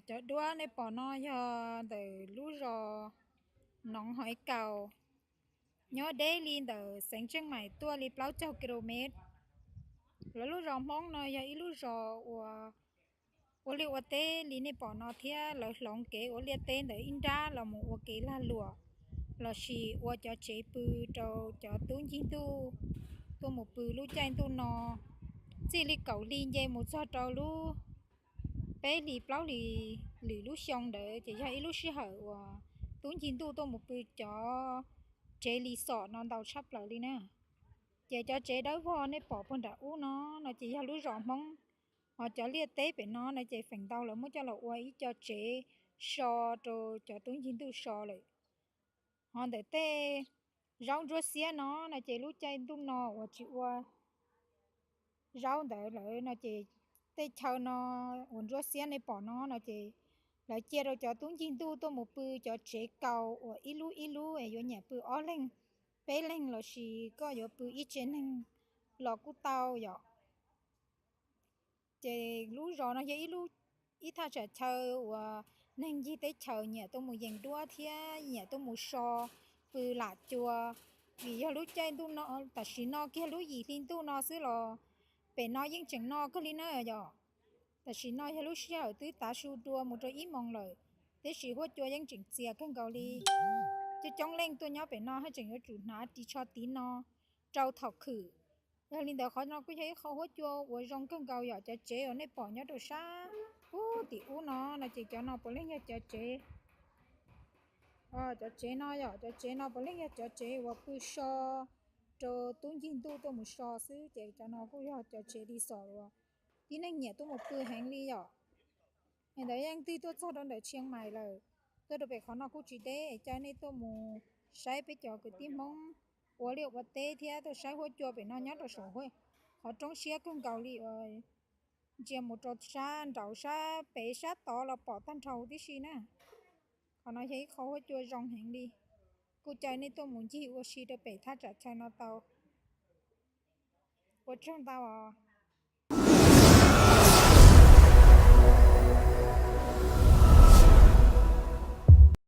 Cov duab nej pom no yog ntawm lub zos Noov Hais Kaus, nyob deb li ntawm xeev Tsheej Maim tuaj li plaub caug ki lo mev. Lawv lub zos Hmoob no yog ib lub zos uas ua liaj ua teb li nej pom no thiab lawv hloov kev ua liaj teb ntawm ib nrab los mus ua kev lag luam lossis ua cov tsev pw rau cov tub ncig ntuj tuaj mus pw lub caij ntuj no. Txij li kaum hli nce mus txog rau lub peb hlis plaub hlis lwm lub xyoo ntawd ces yog ib lub sij hawm uas tub ncig ntuj tuaj mus pw cov tsev li xom no ntau tshaj plaws li na. Ces cov tsev dawb vog nej pom puag nram ub no no ces yog lub zos Hmoob, ho cov liaj teb pem no no ces feem ntau lawv muab coj los ua ib co tsev so rau cov tub ncig ntuj so lawm. Ho ntawm tej zaub ntsuab xiab no no ces lub caij ntuj no uas tsis ua zaub ntawd lawm no ces tej chaw no uas ntsuab xiab nej pom no no ces lawv cia rau cov tub ncig ntuj tuaj mus pw cov tsev kaus uas ib lub ib lub es yuav nyiam pw ob leeg, peb leeg lossis koj yuav pw ib tsev neeg los kuj tau yom. Ces lub zos no yog ib lub, ib thaj tsam chaw uas neeg ncig teb chaws nyiam tuaj mus yees duab thiab nyiam tuaj mus so pw lam cua. Vim yog lub caij ntuj no, tam sim no kiag lub yim hli ntuj no xwb los pem no yeej tseem no kawg li na yom. Tam sim no yog lub sij hawm twb tav su dua mus rau ib moos lawm, tiam sis huab cua yeej tseem txias kawg nkaus li. Coob coob leej tuaj nyob pem no haj tseem yuav tsum hnav ris tsho tiv no rau thaum khwm. Yog li ntawd qhov no kuj yog ib qho huab cua uas zoo kawg nkaus yom. Cov tsev uas nej pom nyob rau sab ub tim ub no no ces cov no puav leej yog cov tsev, cov tsev no yom, cov tsev no puav leej yog cov tsev uas pw so rau tub ncig ntuj tuaj mus so xwb ces cov no kuj yog cov tsev li xom uas tib neeg nyiam tuaj mus pw heev li yom. Es ntawd yeej twb tuaj txog rau ntawm Tshiab Mais lawm, tuaj rau pem qhov no kuj tsis deb es caw nej tuaj mus saib peb cov kwv tij Hmoob ua liaj ua teb thiab tuaj saib huab cua pem no nyob rau saum qhov roob siab kawg nkaus li uas ntsia mus rau sab nraud sab pem sab tod los pom tag nrho huv tib si na. Qhov no yog ib qho huab cua zoo heev li, kuj caw nej tuaj mus ncig ua si rau pem thaj tsam chaw no tau. Ua tsaug ntau os.